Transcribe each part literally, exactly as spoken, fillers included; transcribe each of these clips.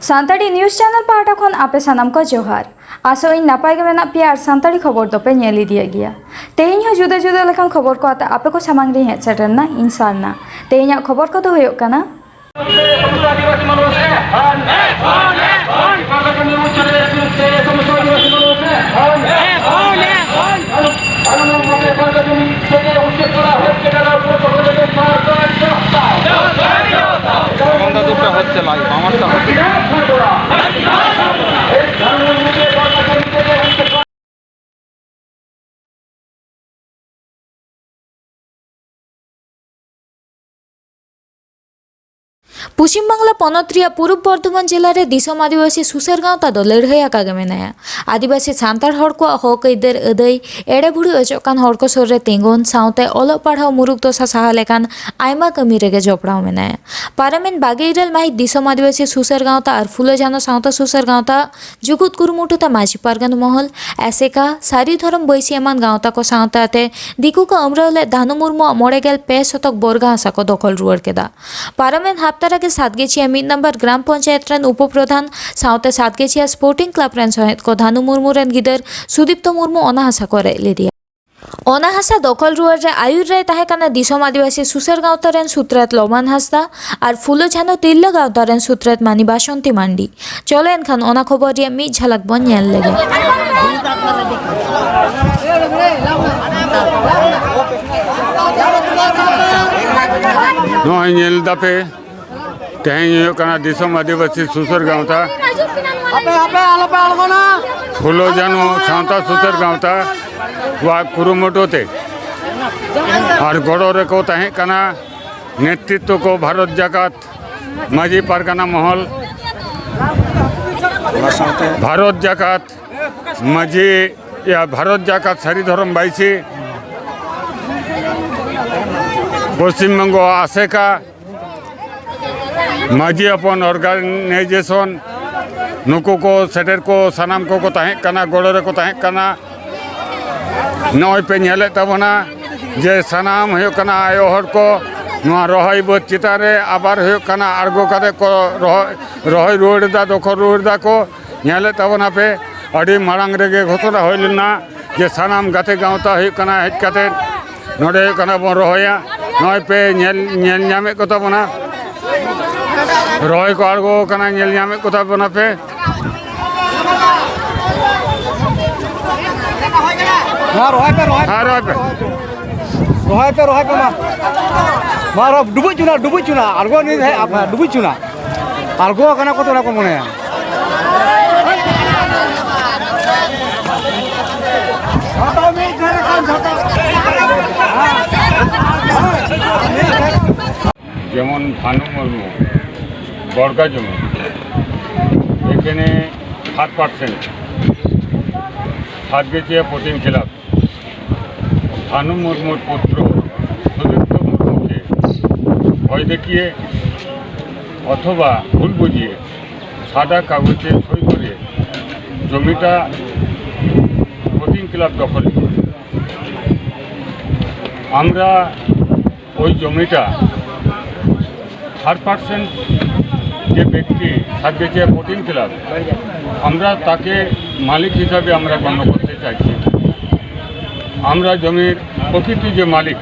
Santali news channel ᱯᱟᱦᱴᱟ ᱠᱷᱚᱱ ᱟᱯᱮ ᱥᱟᱱᱟᱢ ᱠᱚ ᱡᱚᱦᱟᱨ᱾ ᱟᱥᱚᱜ ᱟᱹᱧ ᱱᱟᱯᱟᱭ ᱜᱮ ᱢᱮᱱᱟᱜ ᱯᱮᱭᱟ ᱟᱨ ᱥᱟᱱᱛᱟᱲᱤ ᱠᱷᱚᱵᱚᱨ ᱫᱚᱯᱮ ᱧᱮᱞ ᱤᱫᱤᱭᱮᱫ ᱜᱮᱭᱟ᱾ ᱛᱮᱦᱮᱧ ᱦᱚᱸ ᱡᱩᱫᱟᱹ ᱡᱩᱫᱟᱹ ᱞᱮᱠᱟᱱ ᱠᱷᱚᱵᱚᱨ ᱠᱚ ᱟᱛᱮ ᱟᱯᱮ ᱠᱚ ᱥᱟᱢᱟᱝ ᱨᱤᱧ ᱦᱮᱡ ᱥᱮᱴᱮᱨ ᱮᱱᱟ ᱤᱧ ᱥᱟᱨᱱᱟ᱾ ᱛᱮᱦᱮᱧᱟᱜ ᱠᱷᱚᱵᱚᱨ ᱠᱚᱫᱚ ᱦᱩᱭᱩᱜ ᱠᱟᱱᱟ, আমাদের দুটো হচ্ছে লাইভ, আমারটা হচ্ছে। ᱯᱚᱪᱷᱤᱢ ᱵᱟᱝᱞᱟ ᱯᱚᱱᱚᱛ ᱨᱮᱭᱟᱜ ᱯᱩᱨᱩᱵ ᱵᱚᱨᱫᱷᱚᱢᱟᱱ ᱡᱮᱞᱟ ᱨᱮ ᱫᱤᱥᱚᱢ ᱟᱹᱫᱤᱵᱟᱹᱥᱤ ᱥᱩᱥᱟᱹᱨ ᱜᱟᱶᱛᱟ ᱫᱚ ᱞᱟᱹᱲᱦᱟᱹᱭ ᱟᱠᱟ ᱜᱮ ᱢᱮᱱᱟᱭᱟ᱾ ᱟᱹᱫᱤᱵᱟᱹᱥᱤ ᱥᱟᱱᱛᱟᱲ ᱦᱚᱲ ᱠᱚᱣᱟᱜ ᱦᱚᱠ ᱟᱹᱭᱫᱟᱹᱨ ᱟᱹᱫᱟᱹᱭ, ᱮᱲᱮ ᱵᱷᱩᱲᱤ ᱚᱪᱚᱜ ᱠᱟᱱ ᱦᱚᱲ ᱠᱚ ᱥᱩᱨ ᱨᱮ ᱛᱤᱸᱜᱩᱱ ᱥᱟᱶᱛᱮ ᱚᱞᱚᱜ ᱯᱟᱲᱦᱟᱣ ᱢᱩᱨᱩᱠ ᱫᱚᱥᱟ ᱥᱟᱦᱟ ᱞᱮᱠᱟᱱ ᱟᱭᱢᱟ ᱠᱟᱹᱢᱤ ᱨᱮᱜᱮ ᱡᱚᱯᱲᱟᱣ ᱢᱮᱱᱟᱭᱟ᱾ ᱯᱟᱨᱚᱢᱮᱱ ᱵᱟᱜᱮ ᱤᱨᱟᱹᱞ ᱢᱟᱹᱦᱤᱛ ᱫᱤᱥᱚᱢ ᱟᱹᱫᱤᱵᱟᱹᱥᱤ ᱥᱩᱥᱟᱹᱨ ᱜᱟᱶᱛᱟ ᱟᱨ ᱯᱷᱩᱞᱳ ᱡᱷᱟᱱᱚ ᱥᱟᱶᱛᱟ ᱥᱩᱥᱟᱹᱨ ᱜᱟᱶᱛᱟ ᱡᱩᱜᱩᱫ ᱠᱩᱨᱩᱢᱩᱴᱩ ᱛᱮ ᱢᱟᱹᱡᱷᱤ ᱯᱟᱨᱜᱟᱱᱟ ᱢᱚᱦᱚᱞ, ᱮᱥᱮᱠᱟ, ᱥᱟᱹᱨᱤ ᱫᱷᱚᱨᱚᱢ ᱵᱟᱹᱭᱥᱤ ᱮᱢᱟᱱ ᱜᱟᱶᱛᱟ ᱠᱚ ᱥᱟᱶᱛᱮ ᱟᱛᱮ ᱫᱤᱠᱩ ᱠᱚ ᱟᱹᱢᱨᱟᱹᱣ ᱞᱮᱫ ᱫᱷᱟᱱᱩ ᱢᱩᱨᱢᱩᱣᱟᱜ ᱢᱚᱬᱮ ᱜᱮᱞ ᱯᱮ ᱥᱚᱛᱚᱠ ᱵᱚᱨᱜᱟ ᱦᱟᱥᱟ ᱠᱚ ᱫᱚᱠᱷᱚᱞ ᱨᱩᱣᱟᱹᱲ ᱠᱮᱫᱟ᱾ ᱯᱟᱨᱚᱢᱮᱱ ᱦᱟᱯᱛᱟ ᱨᱮᱜᱮ ᱥᱟᱛᱜᱮᱪᱷᱤᱭᱟ ᱢᱤᱫ ᱱᱚᱢᱵᱚᱨ ᱜᱨᱟᱢ ᱯᱚᱧᱪᱟᱭᱮᱛ ᱨᱮᱱ ᱩᱯᱚᱯᱨᱚᱫᱷᱟᱱ ᱥᱟᱶᱛᱮ ᱥᱟᱛᱜᱮᱪᱷᱤᱭᱟ ᱥᱯᱳᱨᱴᱤᱝ ᱠᱞᱟᱵᱽ ᱨᱮᱱ ᱥᱚᱦᱮᱫ ᱠᱚ ᱫᱷᱟᱱᱩ ᱢᱩᱨᱢᱩ ᱨᱮᱱ ᱜᱤᱫᱟᱹᱨ ᱥᱩᱫᱤᱯᱛᱚ ᱢᱩᱨᱢᱩ ᱚᱱᱟ ᱦᱟᱥᱟ ᱠᱚ ᱨᱮᱡ ᱞᱮᱫᱮᱭᱟ᱾ ᱚᱱᱟ ᱦᱟᱥᱟ ᱫᱚᱠᱷᱚᱞ ᱨᱩᱣᱟᱹᱲ ᱨᱮ ᱟᱹᱭᱩᱨ ᱨᱮᱭ ᱛᱟᱦᱮᱸ ᱠᱟᱱᱟ ᱫᱤᱥᱚᱢ ᱟᱹᱫᱤᱵᱟᱹᱥᱤ ᱥᱩᱥᱟᱹᱨ ᱜᱟᱶᱛᱟ ᱨᱮᱱ ᱥᱩᱛᱨᱮᱛ ᱞᱚᱵᱟᱱ ᱦᱟᱸᱥᱫᱟ ᱟᱨ ᱯᱷᱩᱞᱳ ᱡᱷᱟᱱᱚ ᱛᱤᱨᱞᱟᱹ ᱜᱟᱶᱛᱟ ᱨᱮᱱ ᱥᱩᱛᱨᱮᱛ ᱢᱟᱹᱱᱤ ᱵᱟᱥᱚᱱᱛᱤ ᱢᱟᱱᱰᱤ᱾ ᱪᱚᱞᱚ ᱮᱱᱠᱷᱟᱱ ᱚᱱᱟ ᱠᱷᱚᱵᱚᱨ ᱨᱮᱭᱟᱜ ᱢᱤᱫ ᱡᱷᱟᱞᱟᱠ ᱵᱚᱱ ᱧᱮᱞ ᱞᱮᱜᱮ᱾ ᱱᱚᱜᱼᱚᱭ ᱧᱮᱞ ᱫᱟᱯᱮ, ᱛᱮᱦᱮᱧ ᱦᱩᱭᱩᱜ ᱠᱟᱱᱟ ᱫᱤᱥᱚᱢ ᱟᱹᱫᱤᱵᱟᱹᱥᱤ ᱥᱩᱥᱟᱹᱨ ᱜᱟᱶᱛᱟ, ᱟᱯᱮ, ᱟᱯᱮ ᱟᱞᱚᱯᱮ ᱟᱬᱜᱚᱱᱟ᱾ ᱯᱷᱩᱞᱳ ᱡᱷᱟᱱᱚ ᱥᱟᱶᱛᱟ ᱥᱩᱥᱟᱹᱨ ᱜᱟᱶᱛᱟ ᱠᱚᱣᱟᱜ ᱠᱩᱨᱩᱢᱩᱴᱩ ᱛᱮ ᱟᱨ ᱜᱚᱲᱚ ᱨᱮᱠᱚ ᱛᱟᱦᱮᱸ ᱠᱟᱱᱟ ᱱᱮᱛᱨᱤᱛᱵ ᱠᱚ ᱵᱷᱟᱨᱚᱛ ᱡᱟᱠᱟᱛ ᱢᱟᱹᱡᱷᱤ ᱯᱟᱨᱜᱟᱱᱟ ᱢᱚᱦᱚᱞ, ᱚᱱᱟ ᱥᱟᱶᱛᱮ ᱵᱷᱟᱨᱚᱛ ᱡᱟᱠᱟᱛ ᱢᱟᱹᱡᱷᱤ, ᱤᱭᱟ, ᱵᱷᱟᱨᱚᱛ ᱡᱟᱠᱟᱛ ᱥᱟᱹᱨᱤ ᱫᱷᱚᱨᱚᱢ ᱵᱟᱭᱥᱤ, ᱯᱚᱥᱪᱤᱢ ᱵᱚᱝᱜᱚ ᱟᱥᱮᱠᱟ, ᱢᱟᱹᱡᱷᱤ ᱦᱚᱯᱚᱱ ᱚᱨᱜᱟᱱᱟᱭᱡᱮᱥᱚᱱ, ᱱᱩᱠᱩ ᱠᱚ ᱥᱮᱴᱮᱨ ᱠᱚ ᱥᱟᱱᱟᱢ ᱠᱚᱠᱚ ᱛᱟᱦᱮᱸ ᱠᱟᱱᱟ, ᱜᱚᱲᱚ ᱨᱮᱠᱚ ᱛᱟᱦᱮᱸ ᱠᱟᱱᱟ᱾ ᱱᱚᱜᱼᱚᱭ ᱯᱮ ᱧᱮᱞᱮᱫ ᱛᱟᱵᱚᱱᱟ ᱡᱮ ᱥᱟᱱᱟᱢ ᱦᱩᱭᱩᱜ ᱠᱟᱱᱟ ᱟᱭᱳ ᱦᱚᱲ ᱠᱚ, ᱱᱚᱣᱟ ᱨᱚᱦᱚᱭ ᱵᱟᱹᱫᱽ ᱪᱮᱛᱟᱱ ᱨᱮ ᱟᱵᱟᱨ ᱦᱩᱭᱩᱜ ᱠᱟᱱᱟ, ᱟᱬᱜᱚ ᱠᱟᱛᱮ ᱠᱚ ᱨᱚᱦᱚᱭ, ᱨᱚᱦᱚᱭ ᱨᱩᱣᱟᱹᱲ ᱮᱫᱟ, ᱫᱚᱠᱷᱚᱞ ᱨᱩᱣᱟᱹᱲ ᱮᱫᱟ ᱠᱚ᱾ ᱧᱮᱞᱮᱫ ᱛᱟᱵᱚᱱᱟᱯᱮ, ᱟᱹᱰᱤ ᱢᱟᱲᱟᱝ ᱨᱮᱜᱮ ᱜᱷᱳᱥᱚᱱᱟ ᱦᱩᱭ ᱞᱮᱱᱟ ᱡᱮ ᱥᱟᱱᱟᱢ ᱜᱟᱛᱮ ᱜᱟᱶᱛᱟ ᱦᱩᱭᱩᱜ ᱠᱟᱱᱟ ᱦᱮᱡ ᱠᱟᱛᱮ ᱱᱚᱰᱮ ᱦᱩᱭᱩᱜ ᱠᱟᱱᱟ ᱵᱚᱱ ᱨᱚᱦᱚᱭᱟ᱾ ᱱᱚᱜᱼᱚᱭ ᱯᱮ ᱧᱮᱞ, ᱧᱮᱞ ᱧᱟᱢᱮᱫ ᱠᱚ ᱛᱟᱵᱚᱱᱟ, ᱨᱚᱦᱚᱭ ᱠᱚ ᱟᱬᱜᱚ ᱠᱟᱱᱟ, ᱧᱮᱞ ᱧᱟᱢᱮᱫ ᱠᱚ ᱛᱟᱵᱚᱱᱟᱯᱮ᱾ ᱢᱟ ᱨᱚᱦᱚᱭ ᱯᱮ, ᱨᱚᱦᱚᱭ ᱯᱮ᱾ ᱦᱮᱸ, ᱨᱚᱦᱚᱭ ᱯᱮ᱾ ᱨᱚᱦᱚᱭ ᱯᱮ, ᱨᱚᱦᱚᱭ ᱯᱮ, ᱢᱟ᱾ ᱢᱟ ᱨᱚᱦᱚᱭ, ᱰᱩᱵᱩᱡ ᱪᱩᱱᱟ, ᱰᱩᱵᱩᱡ ᱪᱩᱱᱟ, ᱟᱬᱜᱚ ᱱᱤᱛ ᱦᱮᱡ, ᱰᱩᱵᱩᱡ ᱪᱩᱱᱟ᱾ ᱟᱬᱜᱚ ᱟᱠᱟᱱᱟ ᱠᱚ ᱛᱚ, ᱚᱱᱟ ᱠᱚ ᱢᱚᱱᱮᱭᱟ᱾ ᱡᱮᱢᱚᱱ ᱵᱷᱟᱱᱩ ᱢᱩᱨᱢᱩ, ᱜᱚᱲᱠᱟ ᱡᱚᱢᱤ, এখানে সাত percent, Satgachhia fourteen club, Bhanu মুর্মুর পুত্র সুদীপ্ত মুর্মুকে ভয় দেখিয়ে অথবা ভুল বুঝিয়ে সাদা কাগজে সই করে জমিটা ফোর্টিন ক্লাব দখল করে। আমরা ওই জমিটা থার্ড পার্সন যে ব্যক্তি, সাতগেছিয়া ফোর্টিন ক্লাব, আমরা তাকে মালিক হিসাবে আমরা গণ্য করতে চাইছি। আমরা জমির প্রকৃত যে মালিক,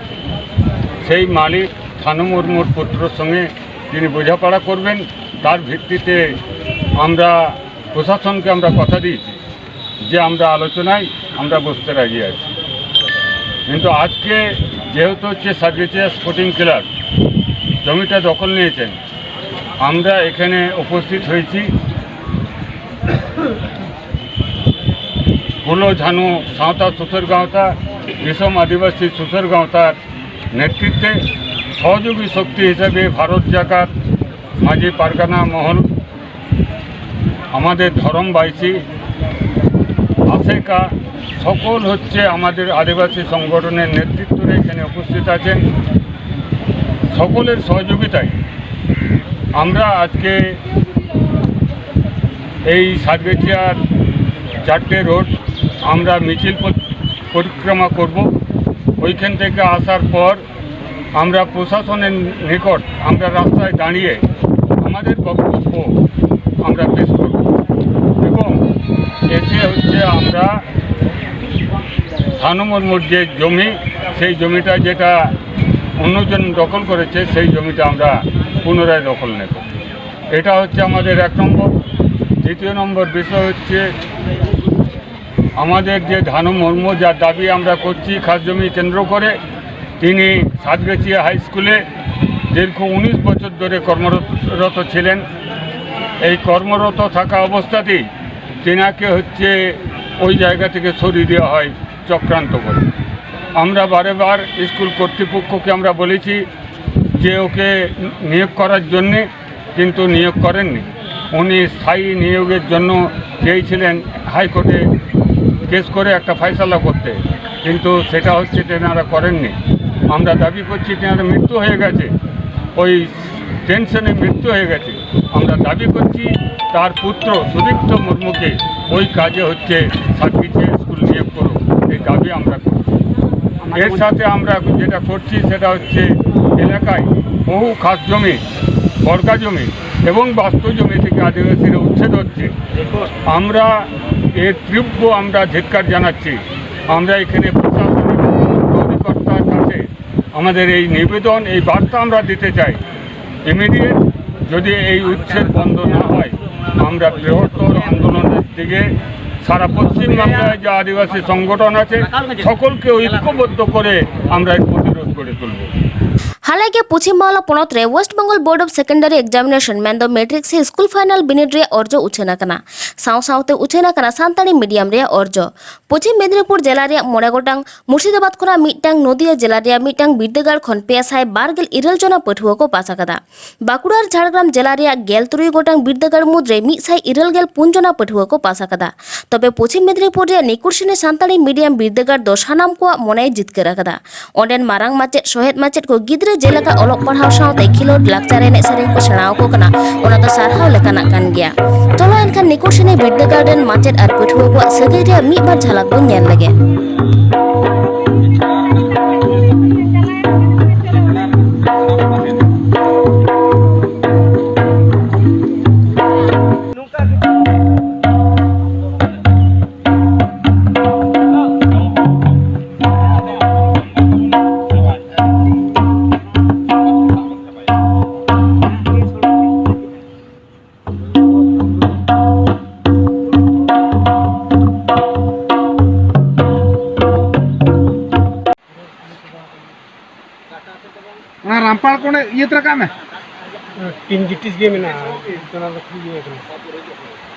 সেই মালিক থানু মুর্মুর পুত্রর সঙ্গে তিনি বোঝাপড়া করবেন। তার ভিত্তিতে আমরা প্রশাসনকে আমরা কথা দিয়েছি যে আমরা আলোচনায় আমরা বসতে রাজি আছি। কিন্তু আজকে যেহেতু হচ্ছে সাতগেছিয়া স্পোর্টিং ক্লাব জমিটা দখল নিয়েছেন, আমরা এখানে উপস্থিত হয়েছি হুলো ঝানু সাঁওতাল সুসর গাঁওতা, দিসম আদিবাসী সুসর গাঁওতার নেতৃত্বে, সহযোগী শক্তি হিসেবে ভারত জাকাত, মাঝি পারগানা মহল, আমাদের ধর্মবাসী, আশেকা, সকল হচ্ছে আমাদের আদিবাসী সংগঠনের নেতৃত্বরা এখানে উপস্থিত আছেন। সকলের সহযোগিতায় আমরা আজকে এই সাতগেছিয়ার চারটে রোড আমরা মিছিল পথ পরিক্রমা করব। ওইখান থেকে আসার পর আমরা প্রশাসনের নিকট আমরা রাস্তায় দাঁড়িয়ে আমাদের বক্তব্য আমরা পেশ করব এবং এসে হচ্ছে আমরা ধানু মুর্মুর যে জমি, সেই জমিটা যেটা অন্যজন দখল করেছে, সেই জমিটা আমরা পুনরায় দখল নেব। এটা হচ্ছে আমাদের এক নম্বর। দ্বিতীয় নম্বর বিষয় হচ্ছে আমাদের যে ধানু মুর্মু যার দাবি আমরা করছি খাস জমি কেন্দ্র করে, তিনি সাতগাছিয়া হাই স্কুলে দীর্ঘ উনিশ বছর ধরে কর্মরত ছিলেন। এই কর্মরত থাকা অবস্থাতেই তেনাকে হচ্ছে ওই জায়গা থেকে সরিয়ে দেওয়া হয় চক্রান্ত করে। আমরা বারে বার স্কুল কর্তৃপক্ষকে আমরা বলেছি যে ওকে নিয়োগ করার জন্যে, কিন্তু নিয়োগ করেননি। উনি স্থায়ী নিয়োগের জন্য চেয়েছিলেন হাইকোর্টে কেস করে একটা ফয়সালা করতে, কিন্তু সেটা হচ্ছে তেনারা করেননি। আমরা দাবি করছি তেনার মৃত্যু হয়ে গেছে, ওই টেনশনে মৃত্যু হয়ে গেছে। আমরা দাবি করছি তার পুত্র সুদীপ্ত মুর্মুকে ওই কাজে হচ্ছে সাতগাছিয়া স্কুল নিয়োগ করুক, এই দাবি আমরা করছি। এর সাথে আমরা এখন যেটা করছি সেটা হচ্ছে এলাকায় বহু খাস জমি, বর্গা জমি এবং বাস্তু জমি থেকে আদিবাসীরা উচ্ছেদ হচ্ছে। আমরা এর তীব্র আমরা ধিক্কার জানাচ্ছি। আমরা এখানে প্রশাসনিক সমস্ত অধিকর্তার কাছে আমাদের এই নিবেদন, এই বার্তা আমরা দিতে চাই। ইমিডিয়েট যদি এই উচ্ছেদ বন্ধ না হয়, আমরা বৃহত্তর আন্দোলনের দিকে সারা পশ্চিমবাংলায় যে আদিবাসী সংগঠন আছে, সকলকে ঐক্যবদ্ধ করে আমরা এর প্রতিরোধ গড়ে তুলব। ᱦᱟᱞᱮ ᱜᱮ ᱯᱚᱪᱷᱤᱢ ᱵᱟᱝᱞᱟ ᱯᱚᱱᱚᱛ ᱨᱮ West Bengal Board of Secondary Examination ᱢᱮᱱᱫᱚ ᱢᱮᱴᱨᱤᱠ ᱥᱮ ᱥᱠᱩᱞ ᱯᱷᱟᱭᱱᱟᱞ ᱵᱤᱱᱤᱰ ᱨᱮᱭᱟᱜ ᱚᱨᱡᱚ ᱩᱪᱷᱟᱹᱱ ᱟᱠᱟᱱᱟ᱾ ᱥᱟᱶ ᱥᱟᱶᱛᱮ ᱩᱪᱷᱟᱹᱱ ᱟᱠᱟᱱᱟ ᱥᱟᱱᱛᱟᱲᱤ ᱢᱤᱰᱤᱭᱟᱢ ᱨᱮᱭᱟᱜ ᱚᱨᱡᱚ᱾ ᱯᱚᱪᱷᱤᱢ ᱢᱮᱫᱽᱱᱤᱯᱩᱨ ᱡᱮᱞᱟ ᱨᱮᱭᱟᱜ ᱢᱚᱬᱮ ᱜᱚᱴᱟᱝ, ᱢᱩᱨᱥᱤᱫᱟᱵᱟᱫᱽ ᱠᱷᱚᱱᱟᱜ ᱢᱤᱫᱴᱟᱝ, ᱱᱚᱫᱤᱭᱟ ᱡᱮᱞᱟ ᱨᱮᱭᱟᱜ ᱢᱤᱫᱴᱟᱝ ᱵᱤᱨᱫᱟᱹᱜᱟᱲ ᱠᱷᱚᱱ ᱯᱮ ᱥᱟᱭ ᱵᱟᱨ ᱜᱮᱞ ᱤᱨᱟᱹᱞ ᱡᱚᱱᱟ ᱯᱟᱹᱴᱷᱩᱣᱟᱹ ᱠᱚ ᱯᱟᱥ ᱟᱠᱟᱫᱟ᱾ ᱵᱟᱸᱠᱩᱲᱟ ᱟᱨ ᱡᱷᱟᱲᱜᱨᱟᱢ ᱡᱮᱞᱟ ᱨᱮᱭᱟᱜ ᱜᱮᱞ ᱛᱩᱨᱩᱭ ᱜᱚᱴᱟᱝ ᱵᱤᱨᱫᱟᱹᱜᱟᱲ ᱢᱩᱫᱽᱨᱮ ᱢᱤᱫ ᱥᱟᱭ ᱤᱨᱟᱹᱞ ᱜᱮᱞ ᱯᱩᱱ ᱡᱚᱱᱟ ᱯᱟᱹᱴᱷᱩᱣᱟᱹ ᱠᱚ ᱯᱟᱥ ᱟᱠᱟᱫᱟ᱾ ᱛᱚᱵᱮ ᱯᱚᱪᱷᱤᱢ ᱢᱮᱫᱽᱱᱤᱯᱩᱨ ᱨᱮᱭᱟᱜ ᱱᱤᱠᱩᱨᱥᱤᱱᱤ ᱥᱟᱱᱛᱟᱲᱤ ᱢᱤᱰᱤᱭᱟᱢ ᱵᱤᱨᱫᱟᱹᱜᱟᱲ ᱫᱚ ᱥᱟᱱᱟᱢ ᱠᱚᱣᱟᱜ ᱢᱚᱱᱮᱭ ᱡᱤᱛᱠᱟᱹᱨ ᱟᱠᱟᱫᱟ᱾ ᱚᱸᱰᱮᱱ ᱢᱟᱨᱟᱝ ᱢᱟᱪᱮᱫ, ᱥᱚᱦᱮᱫ ᱢᱟᱪᱮᱫ ᱠᱚ ᱜᱤᱫᱽᱨᱟᱹ ᱡᱮᱞᱮᱠᱟ ᱚᱞᱚᱜ ᱯᱟᱲᱦᱟᱣ ᱥᱟᱶᱛᱮ ᱠᱷᱮᱞᱳᱰ, ᱞᱟᱠᱪᱟᱨ ᱮᱱᱮᱡ ᱥᱮᱨᱮᱧ ᱠᱚ ᱥᱮᱬᱟ ᱟᱠᱚ ᱠᱟᱱᱟ, ᱚᱱᱟ ᱫᱚ ᱥᱟᱨᱦᱟᱣ ᱞᱮᱠᱟᱱᱟᱜ ᱠᱟᱱ ᱜᱮᱭᱟ᱾ ᱪᱚᱞᱚ ᱮᱱᱠᱷᱟᱱ ᱱᱤᱠᱩᱨᱥᱤᱱᱤ ᱵᱤᱨᱫᱟᱹᱜᱟᱲ ᱨᱮᱱ ᱢᱟᱪᱮᱫ ᱟᱨ ᱯᱟᱹᱴᱷᱩᱣᱟᱹ ᱠᱚᱣᱟᱜ ᱥᱟᱹᱜᱟᱹᱭ ᱨᱮᱭᱟᱜ ᱢᱤᱫ ᱵᱟᱨ ᱡᱷᱟᱞᱟᱠ ᱵᱚᱱ ᱧᱮᱞ ᱞᱮᱜᱮ᱾ ᱯᱟᱲ ᱠᱚ ᱚᱸᱰᱮ ᱤᱭᱟᱹ ᱛᱚᱨᱟ ᱠᱟᱜ ᱢᱮ᱾ ᱴᱤᱱ ᱜᱤᱴᱤᱥ ᱜᱮ ᱢᱮᱱᱟᱜᱼᱟ, ᱚᱱᱟ ᱫᱚ ᱠᱷᱩᱵ ᱤᱭᱟᱹ ᱠᱟᱱᱟ᱾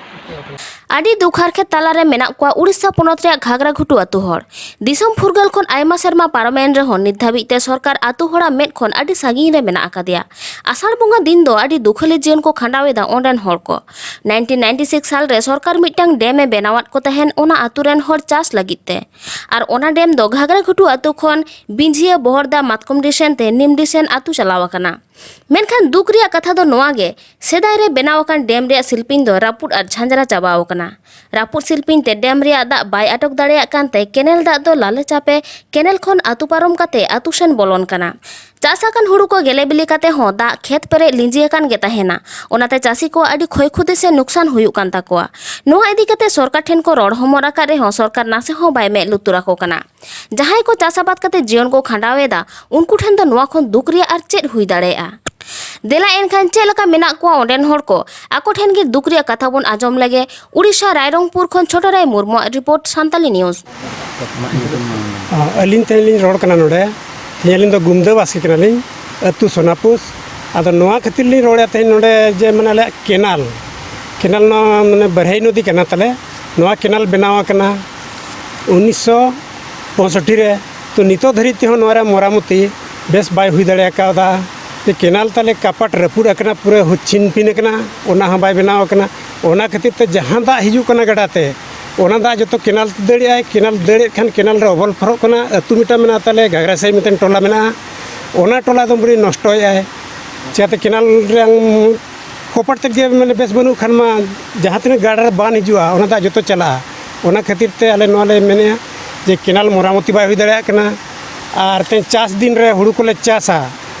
ᱟᱹᱰᱤ ᱫᱩᱠ ᱦᱟᱨᱠᱮᱛ ᱛᱟᱞᱟᱨᱮ ᱢᱮᱱᱟᱜ ᱠᱚᱣᱟ ᱩᱲᱤᱥᱥᱟ ᱯᱚᱱᱚᱛ ᱨᱮᱭᱟᱜ ᱜᱷᱟᱜᱽᱨᱟ ᱜᱷᱩᱴᱩ ᱟᱹᱛᱩ ᱦᱚᱲ᱾ ᱫᱤᱥᱚᱢ ᱯᱷᱩᱨᱜᱟᱹᱞ ᱠᱷᱚᱱ ᱟᱭᱢᱟ ᱥᱮᱨᱢᱟ ᱯᱟᱨᱚᱢᱮᱱ ᱨᱮᱦᱚᱸ ᱱᱤᱛ ᱫᱷᱟᱹᱵᱤᱡ ᱛᱮ ᱥᱚᱨᱠᱟᱨ ᱟᱹᱛᱩ ᱦᱚᱲᱟᱜ ᱢᱮᱫ ᱠᱷᱚᱱ ᱟᱹᱰᱤ ᱥᱟᱺᱜᱤᱧ ᱨᱮ ᱢᱮᱱᱟᱜ ᱟᱠᱟᱫᱮᱭᱟ᱾ ᱟᱥᱟᱲ ᱵᱚᱸᱜᱟ ᱫᱤᱱ ᱫᱚ ᱟᱹᱰᱤ ᱫᱩᱠᱷᱟᱹᱞᱤ ᱡᱤᱭᱚᱱ ᱠᱚ ᱠᱷᱟᱸᱰᱟᱣ ᱮᱫᱟ ᱚᱸᱰᱮᱱ ᱦᱚᱲ ᱠᱚ᱾ ᱱᱟᱭᱤᱱᱴᱤᱱ ᱱᱟᱭᱤᱱᱴᱤ ᱥᱤᱠᱥ ᱥᱟᱞ ᱨᱮ ᱥᱚᱨᱠᱟᱨ ᱢᱤᱫᱴᱟᱝ ᱰᱮᱢ ᱮ ᱵᱮᱱᱟᱣᱟᱫ ᱠᱚ ᱛᱟᱦᱮᱱ ᱚᱱᱟ ᱟᱹᱛᱩ ᱨᱮᱱ ᱦᱚᱲ ᱪᱟᱥ ᱞᱟᱹᱜᱤᱫ ᱛᱮ᱾ ᱟᱨ ᱚᱱᱟ ᱰᱮᱢ ᱫᱚ ᱜᱷᱟᱜᱽᱨᱟ ᱜᱷᱩᱴᱩ ᱟᱹᱛᱩ ᱠᱷᱚᱱ ᱵᱤᱸᱡᱷᱤᱭᱟᱹ ᱵᱚᱦᱚᱲᱫᱟ ᱢᱟᱛᱠᱚᱢᱰᱤ ᱥᱮᱱ ᱛᱮ ᱱᱤᱢᱰᱤ ᱥᱮᱱ ᱟᱹᱛᱩ ᱪᱟᱞᱟᱣ ᱟᱠᱟᱱᱟ᱾ ᱢᱮᱱᱠᱷᱟᱱ ᱫᱩᱠ ᱨᱮᱭᱟᱜ ᱠᱟᱛᱷᱟ ᱫᱚ ᱱᱚᱣᱟ ᱜᱮ, ᱥᱮᱫᱟᱭ ᱨᱮ ᱵᱮᱱᱟᱣ ᱟᱠᱟᱱ ᱰᱮᱢ ᱨᱮᱭᱟᱜ ᱥᱤᱞᱯᱤᱧ ᱫᱚ ᱨᱟᱹᱯᱩᱫ ᱟᱨ ᱡᱷᱟᱸᱡᱽᱨᱟ ᱪᱟᱵᱟᱣ ᱟᱠᱟᱱᱟ᱾ ᱨᱟᱹᱯᱩᱫ ᱥᱤᱞᱯᱤᱧ ᱛᱮ ᱰᱮᱢ ᱨᱮᱭᱟᱜ ᱫᱟᱜ ᱵᱟᱭ ᱟᱴᱚᱠ ᱫᱟᱲᱮᱭᱟᱜ ᱠᱟᱱᱛᱮ ᱠᱮᱱᱮᱞ ᱫᱟᱜ ᱫᱚ ᱞᱟᱞᱮ ᱪᱟᱯᱮ ᱠᱮᱱᱮᱞ ᱠᱷᱚᱱ ᱟᱹᱛᱩ ᱯᱟᱨᱚᱢ ᱠᱟᱛᱮ ᱟᱹᱛᱩ ᱥᱮᱱ ᱵᱚᱞᱚᱱ ᱠᱟᱱᱟ᱾ ᱪᱟᱥ ᱟᱠᱟᱱ ᱦᱩᱲᱩ ᱠᱚ ᱜᱮᱞᱮ ᱵᱤᱞᱤ ᱠᱟᱛᱮ ᱦᱚᱸ ᱫᱟᱜ ᱠᱷᱮᱛ ᱯᱮᱨᱮᱡ ᱞᱤᱸᱡᱤ ᱟᱠᱟᱱ ᱜᱮ ᱛᱟᱦᱮᱱᱟ᱾ ᱚᱱᱟᱛᱮ ᱪᱟᱹᱥᱤ ᱠᱚᱣᱟᱜ ᱟᱹᱰᱤ ᱠᱷᱚᱭ ᱠᱷᱚᱛᱤ ᱥᱮ ᱱᱩᱠᱥᱟᱱ ᱦᱩᱭᱩᱜ ᱠᱟᱱ ᱛᱟᱠᱚᱣᱟ᱾ ᱱᱚᱣᱟ ᱤᱫᱤ ᱠᱟᱛᱮ ᱥᱚᱨᱠᱟᱨ ᱴᱷᱮᱱ ᱠᱚ ᱨᱚᱲ ᱦᱚᱢᱚᱨ ᱟᱠᱟᱫ ᱨᱮᱦᱚᱸ ᱥᱚᱨᱠᱟᱨ ᱱᱟᱥᱮ ᱦᱚᱸ ᱵᱟᱭ ᱢᱮᱫ ᱞᱩᱛᱩᱨ ᱟᱠᱚ ᱠᱟᱱᱟ᱾ ᱡᱟᱦᱟᱸᱭ ᱠᱚ ᱪᱟᱥ ᱟᱵᱟᱫ ᱠᱟᱛᱮ ᱡᱤᱭᱚᱱ ᱠᱚ ᱠᱷᱟᱸᱰᱟᱣ ᱮᱫᱟ, ᱩᱱᱠᱩ ᱴᱷᱮᱱ ᱫᱚ ᱱᱚᱣᱟ ᱠᱷᱚᱱ ᱫᱩᱠ ᱨᱮᱭᱟᱜ ᱟᱨ ᱪᱮᱫ ᱦᱩᱭ ᱫᱟᱲᱮᱭᱟᱜᱼᱟ? ᱫᱮᱞᱟ ᱮᱱᱠᱷᱟᱱ ᱪᱮᱫ ᱞᱮᱠᱟ ᱢᱮᱱᱟᱜ ᱠᱚᱣᱟ ᱚᱸᱰᱮᱱ ᱦᱚᱲ ᱠᱚ? ᱟᱠᱚ ᱴᱷᱮᱱ ᱜᱮ ᱫᱩᱠ ᱨᱮᱭᱟᱜ ᱠᱟᱛᱷᱟ ᱵᱚᱱ ᱟᱸᱡᱚᱢ ᱞᱮᱜᱮ᱾ ᱩᱲᱤᱥᱥᱟ ᱨᱟᱭᱨᱚᱝᱯᱩᱨ ᱠᱷᱚᱱ ᱪᱷᱳᱴᱚ ᱨᱟᱭ ᱢᱩᱨᱢᱩᱣᱟᱜ ᱨᱤᱯᱳᱨᱴ, ᱥᱟᱱᱛᱟᱞᱤ ᱱᱤᱭᱩᱡᱽ᱾ ᱟᱹᱞᱤᱧ ᱛᱮᱦᱮᱧ ᱞᱤᱧ ᱨᱚᱲ ᱠᱟᱱᱟ ᱱᱚᱰᱮ᱾ ᱛᱮᱦᱮᱧ ᱟᱹᱞᱤᱧ ᱫᱚ ᱜᱩᱢᱫᱟᱹ ᱵᱟᱥᱠᱮ ᱠᱟᱱᱟᱞᱤᱧ, ᱟᱹᱛᱩ ᱥᱳᱱᱟᱯᱩᱥ᱾ ᱟᱫᱚ ᱱᱚᱣᱟ ᱠᱷᱟᱹᱛᱤᱨ ᱞᱤᱧ ᱨᱚᱲᱮᱫᱼᱟ ᱛᱮᱦᱮᱧ ᱱᱚᱰᱮ ᱡᱮ ᱢᱟᱱᱮ ᱟᱞᱮᱭᱟᱜ ᱠᱮᱱᱟᱞ, ᱠᱮᱱᱟᱞ ᱱᱚᱣᱟ ᱢᱟᱱᱮ ᱵᱟᱨᱦᱟᱭ ᱱᱚᱫᱤ ᱠᱟᱱᱟ ᱛᱟᱞᱮ, ᱱᱚᱣᱟ ᱠᱮᱱᱟᱞ ᱵᱮᱱᱟᱣ ᱟᱠᱟᱱᱟ ᱩᱱᱤᱥᱥᱚ ᱯᱚᱸᱭᱥᱚᱴᱴᱤ ᱨᱮ᱾ ᱛᱚ ᱱᱤᱛᱚᱜ ᱫᱷᱟᱹᱨᱤᱡ ᱛᱮᱦᱚᱸ ᱱᱚᱣᱟ ᱨᱮᱭᱟᱜ ᱢᱚᱨᱟᱢᱚᱛᱤ ᱵᱮᱥ ᱵᱟᱭ ᱦᱩᱭ ᱫᱟᱲᱮ ᱠᱟᱣᱫᱟ᱾ ᱛᱚ ᱠᱮᱱᱟᱞ ᱛᱟᱞᱮ ᱠᱟᱯᱟᱴ ᱨᱟᱹᱯᱩᱫ ᱟᱠᱟᱱᱟ, ᱯᱩᱨᱟᱹ ᱦᱩᱪᱷᱤᱱ ᱯᱤᱱ ᱟᱠᱟᱱᱟ, ᱚᱱᱟ ᱦᱚᱸ ᱵᱟᱭ ᱵᱮᱱᱟᱣ ᱟᱠᱟᱱᱟ᱾ ᱚᱱᱟ ᱠᱷᱟᱹᱛᱤᱨ ᱛᱮ ᱡᱟᱦᱟᱸ ᱫᱟᱜ ᱦᱤᱡᱩᱜ ᱠᱟᱱᱟ ᱜᱟᱰᱟ ᱛᱮ, ᱚᱱᱟ ᱫᱟᱜ ᱡᱚᱛᱚ ᱠᱮᱱᱟᱞ ᱛᱮ ᱫᱟᱹᱲᱮᱜᱼᱟᱭ, ᱠᱮᱱᱟᱞ ᱫᱟᱹᱲᱮᱫ ᱠᱷᱟᱱ ᱠᱮᱱᱟᱞ ᱨᱮ ᱚᱵᱚᱞ ᱯᱷᱚᱨᱚᱜ ᱠᱟᱱᱟ᱾ ᱟᱹᱛᱩ ᱢᱤᱫᱴᱟᱝ ᱢᱮᱱᱟᱜ ᱛᱟᱞᱮ ᱜᱷᱟᱜᱽᱨᱟ ᱥᱟᱹᱭ ᱢᱤᱫᱴᱮᱱ ᱴᱚᱞᱟ ᱢᱮᱱᱟᱜᱼᱟ, ᱚᱱᱟ ᱴᱚᱞᱟ ᱫᱚ ᱯᱩᱨᱟᱹ ᱱᱚᱥᱴᱚᱭᱮᱫᱼᱟᱭ᱾ ᱪᱤᱠᱟᱹᱛᱮ ᱠᱮᱱᱟᱞ ᱨᱮᱭᱟᱝ ᱠᱚᱯᱟᱴ ᱛᱮᱫ ᱜᱮ ᱢᱟᱱᱮ ᱵᱮᱥ ᱵᱟᱹᱱᱩᱜ ᱠᱷᱟᱱ ᱢᱟ ᱡᱟᱦᱟᱸ ᱛᱤᱱᱟᱹᱜ ᱜᱟᱰᱟ ᱨᱮ ᱵᱟᱱ ᱦᱤᱡᱩᱜᱼᱟ, ᱚᱱᱟ ᱫᱟᱜ ᱡᱚᱛᱚ ᱪᱟᱞᱟᱜᱼᱟ᱾ ᱚᱱᱟ ᱠᱷᱟᱹᱛᱤᱨ ᱛᱮ ᱟᱞᱮ ᱱᱚᱣᱟ ᱞᱮ ᱢᱮᱱᱮᱫᱼᱟ ᱡᱮ ᱠᱮᱱᱟᱞ ᱢᱚᱨᱟᱢᱚᱛᱤ ᱵᱟᱭ ᱦᱩᱭ ᱫᱟᱲᱮᱭᱟᱜ ᱠᱟᱱᱟ᱾ ᱟᱨ ᱛᱮᱦᱮᱧ ᱪᱟᱥ ᱫᱤᱱ ᱨᱮ ᱦᱩᱲᱩ ᱠᱚᱞᱮ ᱪᱟᱥᱟ,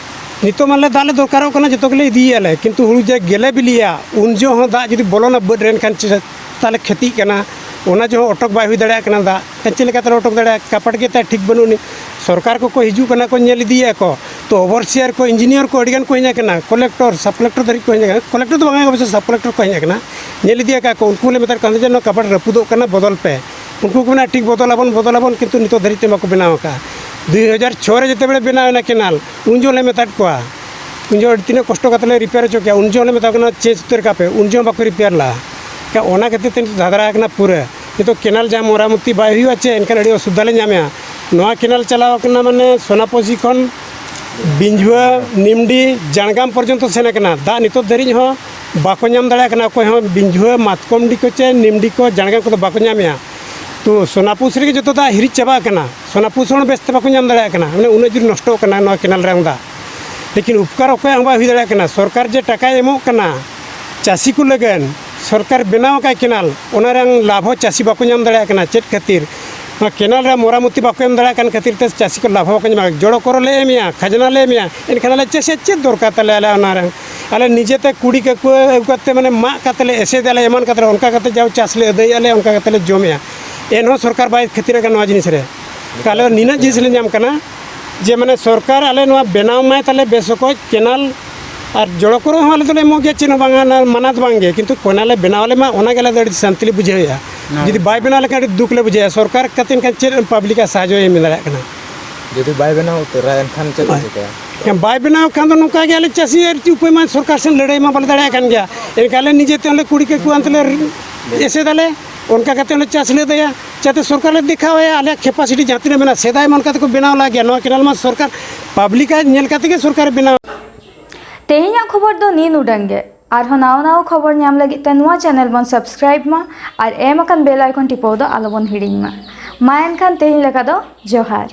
ᱱᱤᱛᱚᱜ ᱢᱟᱞᱮ ᱫᱟᱜ ᱞᱮ ᱫᱚᱨᱠᱟᱨᱚᱜ ᱠᱟᱱᱟ, ᱡᱚᱛᱚ ᱜᱮᱞᱮ ᱤᱫᱤᱭᱮᱫᱼᱟ ᱞᱮ, ᱠᱤᱱᱛᱩ ᱦᱩᱲᱩ ᱡᱮ ᱜᱮᱞᱮ ᱵᱤᱞᱤᱜᱼᱟ, ᱩᱱ ᱡᱚᱦᱚᱜ ᱦᱚᱸ ᱫᱟᱜ ᱡᱩᱫᱤ ᱵᱚᱞᱚᱱᱟ ᱵᱟᱹᱫᱽ ᱨᱮ, ᱮᱱᱠᱷᱟᱱ ᱪᱮ-, ᱛᱟᱦᱚᱞᱮ ᱠᱷᱮᱛᱤᱜ ᱠᱟᱱᱟ, ᱚᱱᱟ ᱡᱚᱦᱚᱜ ᱚᱴᱚᱠ ᱵᱟᱭ ᱦᱩᱭ ᱫᱟᱲᱮᱭᱟᱜ ᱠᱟᱱᱟ ᱫᱟᱜ᱾ ᱮᱱᱠᱷᱟᱱ ᱪᱮᱫ ᱞᱮᱠᱟᱛᱮ ᱞᱮ ᱚᱴᱚᱠ ᱫᱟᱲᱮᱭᱟᱜᱼᱟ? ᱠᱟᱯᱟᱴ ᱜᱮ ᱛᱟᱭ ᱴᱷᱤᱠ ᱵᱟᱹᱱᱩᱜ ᱟᱹᱱᱤᱡ᱾ ᱥᱚᱨᱠᱟᱨ ᱠᱚᱠᱚ ᱦᱤᱡᱩᱜ ᱠᱟᱱᱟ ᱠᱚ, ᱧᱮᱞ ᱤᱫᱤᱭᱮᱫᱼᱟ ᱠᱚ, ᱛᱚ ᱚᱵᱚᱨᱥᱤᱭᱟᱨ ᱠᱚ, ᱤᱧᱡᱤᱱᱤᱭᱟᱨ ᱠᱚ ᱟᱹᱰᱤᱜᱟᱱ ᱠᱚ ᱦᱮᱡ ᱟᱠᱟᱱᱟ, ᱠᱚᱞᱮᱠᱴᱚᱨ, ᱥᱟᱵ ᱠᱚᱞᱮᱠᱴᱚᱨ ᱫᱷᱟᱹᱨᱤᱡ ᱠᱚ ᱦᱮᱡ ᱟᱠᱟᱱᱟ, ᱠᱚᱞᱮᱠᱴᱚᱨ ᱫᱚ ᱵᱟᱝᱟ, ᱚᱵᱚᱥᱥᱳᱭ ᱥᱟᱵ ᱠᱚᱞᱮᱠᱴᱚᱨ ᱠᱚ ᱦᱮᱡ ᱟᱠᱟᱱᱟ, ᱧᱮᱞ ᱤᱫᱤ ᱟᱠᱟᱫ ᱠᱚ, ᱩᱱᱠᱩ ᱞᱮ ᱢᱮᱛᱟᱫ ᱠᱚᱣᱟ ᱡᱮ ᱱᱚᱣᱟ ᱠᱟᱯᱟᱴ ᱨᱟᱹᱯᱩᱫᱚᱜ ᱠᱟᱱᱟ, ᱵᱚᱫᱚᱞ ᱯᱮ᱾ ᱩᱱᱠᱩ ᱠᱚ ᱢᱮᱱᱟ ᱴᱷᱤᱠ ᱵᱚᱫᱚᱞ ᱟᱵᱚᱱ, ᱵᱚᱫᱚᱞ ᱟᱵᱚᱱ, ᱠᱤᱱᱛᱩ ᱱᱤᱛᱚᱜ ᱫᱷᱟᱹᱨᱤᱡ ᱛᱮ ᱵᱟᱠᱚ ᱵᱮᱱᱟᱣ ᱟᱠᱟᱫᱼᱟ᱾ ᱫᱩᱭ ᱦᱟᱡᱟᱨ ᱪᱷᱚ ᱨᱮ ᱡᱮᱛᱮ ᱵᱮᱲᱮ ᱵᱮᱱᱟᱣ ᱮᱱᱟ ᱠᱮᱱᱟᱞ, ᱩᱱ ᱡᱚᱦᱚᱜ ᱞᱮ ᱢᱮᱛᱟᱫ ᱠᱚᱣᱟ, ᱩᱱ ᱡᱚᱦᱚᱜ ᱟᱹᱰᱤ ᱛᱤᱱᱟᱹᱜ ᱠᱚᱥᱴᱚ ᱠᱟᱛᱮ ᱞᱮ ᱨᱤᱯᱮᱭᱟᱨ ᱦᱚᱪᱚ ᱠᱮᱭᱟ, ᱩᱱ ᱡᱚᱦᱚᱜ ᱞᱮ ᱢᱮᱛᱟ ᱠᱚ ᱠᱟᱱᱟ ᱪᱮᱧᱡᱽ ᱩᱛᱟᱹᱨ ᱠᱟᱯᱮ, ᱩᱱ ᱡᱚᱦᱚᱜ ᱵᱟᱠᱚ ᱨᱤᱯᱮᱭᱟᱨ ᱞᱮᱫᱼᱟ᱾ ᱮᱱᱠᱷᱟᱱ ᱚᱱᱟ ᱠᱷᱟᱹᱛᱤᱨ ᱛᱮ ᱱᱤᱛᱚᱜ ᱫᱷᱟᱫᱽᱨᱟ ᱟᱠᱟᱱᱟ ᱯᱩᱨᱟᱹ᱾ ᱱᱤᱛᱚᱜ ᱠᱮᱱᱟᱞ ᱡᱟᱦᱟᱸ ᱢᱚᱨᱟᱢᱚᱛᱤ ᱵᱟᱭ ᱦᱩᱭᱩᱜᱼᱟ ᱪᱮ, ᱮᱱᱠᱷᱟᱱ ᱟᱹᱰᱤ ᱚᱥᱩᱵᱤᱫᱷᱟ ᱞᱮ ᱧᱟᱢᱮᱜᱼᱟ᱾ ᱱᱚᱣᱟ ᱠᱮᱱᱟᱞ ᱪᱟᱞᱟᱣ ᱟᱠᱟᱱᱟ ᱢᱟᱱᱮ ᱥᱳᱱᱟᱯᱚᱥᱤ ᱠᱷᱚᱱ ᱵᱤᱸᱡᱷᱩᱣᱟᱹ, ᱱᱤᱢᱰᱤ, ᱡᱟᱲᱜᱟᱢ ᱯᱚᱨᱡᱚᱱᱛᱚ ᱥᱮᱱ ᱟᱠᱟᱱᱟ᱾ ᱫᱟᱜ ᱱᱤᱛᱚᱜ ᱫᱷᱟᱹᱨᱤᱡ ᱦᱚᱸ ᱵᱟᱠᱚ ᱧᱟᱢ ᱫᱟᱲᱮᱭᱟᱜ ᱠᱟᱱᱟ ᱚᱠᱚᱭ ᱦᱚᱸ, ᱵᱤᱸᱡᱷᱩᱣᱟᱹ, ᱢᱟᱛᱠᱚᱢᱰᱤ ᱠᱚ ᱪᱮ ᱱᱤᱢᱰᱤ ᱠᱚ, ᱡᱟᱲᱜᱟᱢ ᱠᱚᱫᱚ ᱵᱟᱠᱚ ᱧᱟᱢᱮᱜᱼᱟ᱾ ᱛᱚ ᱥᱳᱱᱟᱯᱩᱥ ᱨᱮᱜᱮ ᱡᱚᱛᱚ ᱫᱟᱜ ᱦᱤᱨᱤᱡ ᱪᱟᱵᱟ ᱟᱠᱟᱱᱟ, ᱥᱳᱱᱟᱯᱩᱥ ᱦᱚᱸ ᱵᱮᱥ ᱛᱮ ᱵᱟᱠᱚ ᱧᱟᱢ ᱫᱟᱲᱮᱭᱟᱜ ᱠᱟᱱᱟ, ᱢᱟᱱᱮ ᱩᱱᱟᱹᱜ ᱡᱳᱨ ᱱᱚᱥᱴᱚᱜ ᱠᱟᱱᱟ ᱱᱚᱣᱟ ᱠᱮᱱᱟᱞ ᱨᱮᱭᱟᱝ ᱫᱟᱜ᱾ ᱞᱮᱠᱤᱱ ᱩᱯᱠᱟᱨ ᱚᱠᱚᱭᱟᱜ ᱦᱚᱸ ᱵᱟᱭ ᱦᱩᱭ ᱫᱟᱲᱮᱭᱟᱜ ᱠᱟᱱᱟ᱾ ᱥᱚᱨᱠᱟᱨ ᱡᱮ ᱴᱟᱠᱟᱭ ᱮᱢᱚᱜ ᱠᱟᱱᱟ ᱪᱟᱹᱥᱤ ᱠᱚ ᱞᱟᱹᱜᱤᱫ, ᱥᱚᱨᱠᱟᱨ ᱵᱮᱱᱟᱣ ᱟᱠᱟᱫ ᱠᱮᱱᱟᱞ, ᱚᱱᱟ ᱨᱮᱭᱟᱝ ᱞᱟᱵᱷ ᱦᱚᱸ ᱪᱟᱹᱥᱤ ᱵᱟᱠᱚ ᱧᱟᱢ ᱫᱟᱲᱮᱭᱟᱜ ᱠᱟᱱᱟ᱾ ᱪᱮᱫ ᱠᱷᱟᱹᱛᱤᱨ? ᱱᱚᱣᱟ ᱠᱮᱱᱟᱞ ᱨᱮ ᱢᱚᱨᱟᱢᱚᱛᱤ ᱵᱟᱠᱚ ᱮᱢ ᱫᱟᱲᱮᱭᱟᱜ ᱠᱟᱱ ᱠᱷᱟᱹᱛᱤᱨ ᱛᱮ ᱪᱟᱹᱥᱤ ᱠᱚ ᱞᱟᱵᱷ ᱦᱚᱸ ᱵᱟᱠᱚ ᱧᱟᱢᱟ᱾ ᱡᱚᱲᱚ ᱠᱚᱨᱚ ᱞᱮ ᱮᱢᱮᱜᱼᱟ, ᱠᱷᱟᱡᱽᱱᱟ ᱞᱮ ᱮᱢᱮᱜᱼᱟ, ᱮᱱᱠᱷᱟᱱ ᱟᱞᱮ ᱪᱟᱹᱥᱤᱭᱟᱜ ᱪᱮᱫ ᱫᱚᱨᱠᱟᱨ ᱛᱟᱞᱮ ᱟᱞᱮ ᱚᱱᱟ ᱨᱮ? ᱟᱞᱮ ᱱᱤᱡᱮᱛᱮ ᱠᱩᱲᱤ ᱠᱟᱹᱠᱩᱣᱟᱹ ᱟᱹᱜᱩ ᱠᱟᱛᱮ ᱢᱟᱱᱮ ᱢᱟᱜ ᱠᱟᱛᱮ ᱞᱮ ᱮᱥᱮᱫ ᱟᱞᱮ, ᱮᱢᱟᱱ ᱠᱟᱛᱮ ᱞᱮ, ᱚᱱᱠᱟ ᱠᱟᱛᱮ ᱡᱟᱣ ᱪᱟᱥ ᱞᱮ ᱟᱹᱫᱟᱹᱭᱮᱜᱼᱟ ᱞᱮ, ᱚᱱᱠᱟ ᱠᱟᱛᱮ ᱞᱮ ᱡᱚᱢᱮᱜᱼᱟ᱾ ᱮᱱᱦᱚᱸ ᱥᱚᱨᱠᱟᱨ ᱵᱟᱭ ᱠᱷᱟᱹᱛᱤᱨᱟᱜ ᱠᱟᱱᱟ ᱱᱚᱣᱟ ᱡᱤᱱᱤᱥ ᱨᱮ᱾ ᱟᱞᱮ ᱫᱚ ᱱᱤᱱᱟᱹᱜ ᱡᱤᱱᱤᱥ ᱞᱮ ᱧᱟᱢ ᱠᱟᱱᱟ ᱡᱮ ᱢᱟᱱᱮ ᱥᱚᱨᱠᱟᱨ ᱟᱞᱮ ᱱᱚᱣᱟ ᱵᱮᱱᱟᱣ ᱢᱟᱭ ᱛᱟᱞᱮ ᱵᱮᱥ ᱚᱠᱚᱡ ᱠᱮᱱᱟᱞ, ᱟᱨ ᱡᱚᱲᱚ ᱠᱚᱨᱚ ᱦᱚᱸ ᱟᱞᱮ ᱫᱚᱞᱮ ᱮᱢᱚᱜ ᱜᱮᱭᱟ, ᱪᱮᱫ ᱦᱚᱸ ᱵᱟᱝᱟ, ᱚᱱᱟ ᱢᱟᱱᱟ ᱫᱚ ᱵᱟᱝ ᱜᱮ, ᱠᱤᱱᱛᱩ ᱠᱮᱱᱟᱞ ᱞᱮ ᱵᱮᱱᱟᱣ ᱟᱞᱮ ᱢᱟ, ᱚᱱᱟ ᱜᱮ ᱟᱞᱮ ᱫᱚ ᱟᱹᱰᱤ ᱥᱟᱱᱛᱤ ᱞᱮ ᱵᱩᱡᱷᱟᱹᱣᱮᱜᱼᱟ᱾ ᱦᱳᱭ᱾ ᱡᱩᱫᱤ ᱵᱟᱭ ᱵᱮᱱᱟᱣ ᱞᱮᱠᱷᱟᱱ ᱟᱹᱰᱤ ᱫᱩᱠ ᱞᱮ ᱵᱩᱡᱷᱟᱹᱣᱮᱜᱼᱟ᱾ ᱥᱚᱨᱠᱟᱨ ᱠᱟᱛᱮ ᱮᱱᱠᱷᱟᱱ ᱪᱮᱫ ᱯᱟᱵᱽᱞᱤᱠᱟᱜ ᱥᱟᱦᱟᱡᱽᱡᱚᱭ ᱮᱢ ᱫᱟᱲᱮᱭᱟᱜ ᱠᱟᱱᱟ? ᱡᱩᱫᱤ ᱵᱟᱭ ᱵᱮᱱᱟᱣ ᱩᱛᱟᱹᱨᱟ ᱮᱱᱠᱷᱟᱱ ᱪᱮᱫ ᱠᱚ ᱦᱳᱭ᱾ ᱪᱤᱠᱟᱹᱭᱟ? ᱮᱱᱠᱷᱟᱱ ᱵᱟᱭ ᱵᱮᱱᱟᱣ ᱠᱷᱟᱱ ᱫᱚ ᱱᱚᱝᱠᱟ ᱜᱮ ᱟᱞᱮ ᱪᱟᱹᱥᱤ ᱟᱨ ᱪᱮᱫ ᱩᱯᱟᱹᱭ ᱢᱟ ᱥᱚᱨᱠᱟᱨ ᱥᱮᱱ ᱞᱟᱹᱲᱦᱟᱹᱭ ᱢᱟ ᱵᱟᱞᱮ ᱫᱟᱲᱮᱭᱟᱜ ᱠᱟᱱ ᱜᱮᱭᱟ᱾ ᱮᱱᱠᱷᱟᱱ ᱟᱞᱮ ᱱᱤᱡᱮ ᱛᱮ ᱚᱸᱰᱮ ᱠᱩᱲᱤ ᱠᱟᱹᱠᱩ ᱟᱱᱛᱮ ᱞᱮ ᱮᱥᱮᱫᱟᱞᱮ, ᱚᱱᱠᱟ ᱠᱟᱛᱮ ᱚᱸᱰᱮ ᱪᱟᱥ ᱞᱮ ᱟᱹᱫᱟᱹᱭᱟ, ᱡᱟᱛᱮ ᱥᱚᱨᱠᱟᱨ ᱞᱮ ᱫᱮᱠᱷᱟᱣᱟᱭᱟ ᱟᱞᱮᱭᱟᱜ capacity ᱡᱟᱦᱟᱸ ᱛᱤᱱᱟᱹᱜ ᱢᱮᱱᱟᱜᱼᱟ᱾ ᱥᱮᱫᱟᱭ ᱢᱟ ᱚᱱᱠᱟ ᱛᱮᱠᱚ ᱵᱮᱱᱟᱣ ᱞᱟᱜ ᱜᱮᱭᱟ᱾ ᱱᱚᱣᱟ ᱠᱮᱱᱟᱞ ᱢᱟ ᱥᱚᱨᱠᱟᱨ ᱯᱟᱵᱽᱞᱤᱠᱟᱜ ᱧᱮᱞ ᱠᱟᱛᱮ ᱜᱮ ᱥᱚᱨᱠᱟᱨᱮ ᱵᱮᱱᱟᱣ᱾ ᱛᱮᱦᱮᱧᱟᱜ ᱠᱷᱚᱵᱚᱨ ᱫᱚ ᱱᱤᱱ ᱩᱰᱟᱹᱝ ᱜᱮ᱾ ᱟᱨᱦᱚᱸ ᱱᱟᱣᱟ ᱱᱟᱣᱟ ᱠᱷᱚᱵᱚᱨ ᱧᱟᱢ ᱞᱟᱹᱜᱤᱫ ᱛᱮ ᱱᱚᱣᱟ channel ᱵᱚᱱ subscribe ᱢᱟ ᱟᱨ ᱮᱢ ᱟᱠᱟᱱ bell icon ᱴᱤᱯᱟᱹᱣ ᱫᱚ ᱟᱞᱚ ᱵᱚᱱ ᱦᱤᱲᱤᱧ ᱢᱟ᱾ ᱢᱟ ᱮᱱᱠᱷᱟᱱ ᱛᱮᱦᱮᱧ ᱞᱮᱠᱟ ᱫᱚ ᱡᱚᱦᱟᱨ᱾